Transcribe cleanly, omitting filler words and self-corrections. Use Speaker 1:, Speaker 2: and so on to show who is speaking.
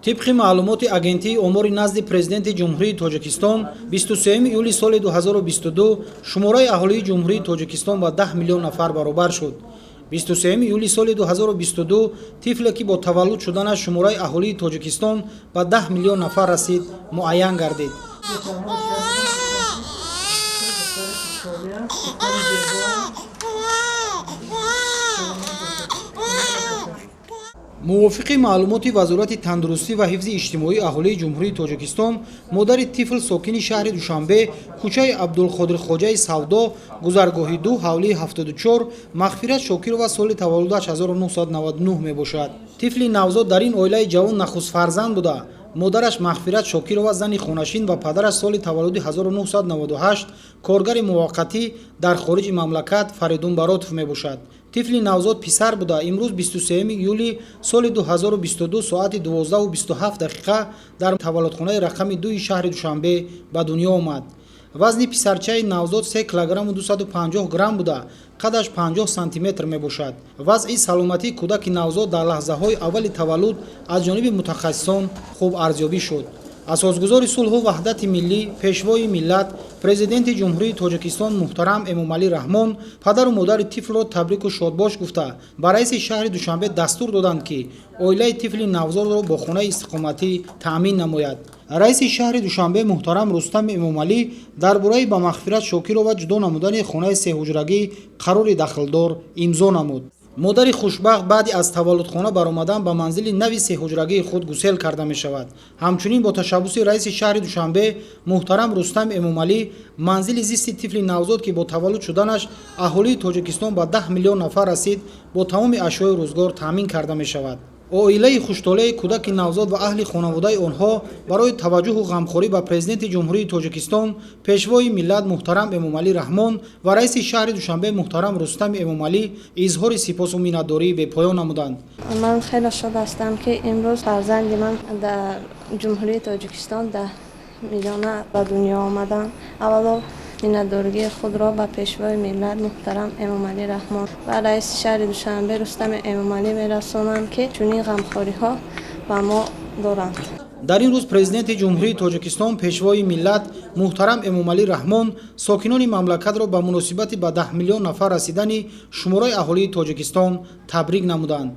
Speaker 1: Тибқи маълумоти Агентии омори назди Президенти Ҷумҳурии Тоҷикистон, 23 июли соли 2022 шумораи аҳолии Ҷумҳурии Тоҷикистон ба 10 миллион нафар баробар шуд. 23 июли соли 2022 тифле, ки бо таваллуд шуданаш шумораи аҳолии Тоҷикистон ба 10 миллион нафар расид, муайян гардид. Мувофиқи маълумоти Вазорати тандурустӣ ва ҳифзи иҷтимоии аҳолии Ҷумҳурии Тоҷикистон, модари тифл сокини шаҳри Душанбе, кӯчаи Абдулқодирхоҷаи Савдо, гузаргоҳи 2, ҳавлии 74, Мағфират Шокирова, соли таваллудаш 1999 мебошад. Тифли навзод дар ин оилаи ҷавон нахустфарзанд буда, модараш Мағфират Шокирова зани хонашин ва падараш соли таваллуди 1998, коргари муваққатӣ дар хориҷи мамлакат, Фаридун Баротов мебошад. Тифли навзод писар буда, имрӯз 23 июли соли 2022 соати 12:27 дақиқа дар таваллудхонаи рақами 2 шаҳри Душанбе ба дунё омад. Вазни писарчаи навзод 3 килограмму 250 грамм буда, қадаш 50 сантиметр мебошад. Вазъи саломатии кӯдаки навзод дар лаҳзаҳои аввали таваллуд аз ҷониби мутахассисон хуб арзёбӣ шуд. Асосгузори сулҳу ваҳдати миллӣ, Пешвои миллат, Президенти Ҷумҳурии Тоҷикистон муҳтарам Эмомалӣ Раҳмон падару модари тифлро табрику шодбош гуфта, ба раиси шаҳри Душанбе дастур доданд, ки оилаи тифли навзодро бо хонаи истиқоматӣ таъмин намояд. Раиси шаҳри Душанбе муҳтарам Рустам Эмомалӣ дар бораи ба Мағфират Шокирова ҷудо намудани хонаи сеҳуҷрагӣ қарори дахлдор имзо намуд. Модари хушбахт баъди аз таваллудхона баромадан ба манзили нави сеҳуҷрагии худ гусел карда мешавад. Ҳамчунин бо ташаббуси раиси шаҳри Душанбе муҳтарам Рустам Эмомалӣ манзили зисти тифли навзод, ки бо таваллуд шуданаш аҳолии Тоҷикистон ба 10 миллион нафар расид, бо тамоми ашёи рӯзгор таъмин карда мешавад. Оилаи хуштолеи кӯдаки навзод ва аҳли хонаводаи онҳо барои таваҷҷӯҳу ғамхорӣ ба Президенти Ҷумҳурии Тоҷикистон, Пешвои миллат муҳтарам Эмомалӣ Раҳмон ва раиси шаҳри Душанбе муҳтарам Рустами Эмомалӣ изҳори сипосу миннатдории бепоён намуданд.
Speaker 2: Ман хеле шод ҳастам, ки имрӯз фарзанди ман дар Ҷумҳурии Тоҷикистон 10 миллиона ба дунё омаданд. Аввало миннатдоригии худро ба Пешвои миллат муҳтарам Эмомалӣ Раҳмон ва раиси шаҳри Душанбе Рустами Эмомалӣ мерасонам, ки чунин ғамхориҳо ба мо доранд.
Speaker 1: Дар ин рӯз Президенти Ҷумҳурии Тоҷикистон, Пешвои миллат муҳтарам Эмомалӣ Раҳмон сокинони мамлакатро ба муносибати ба 10 миллион нафар расидани шумораи аҳолии Тоҷикистон табрик намуданд.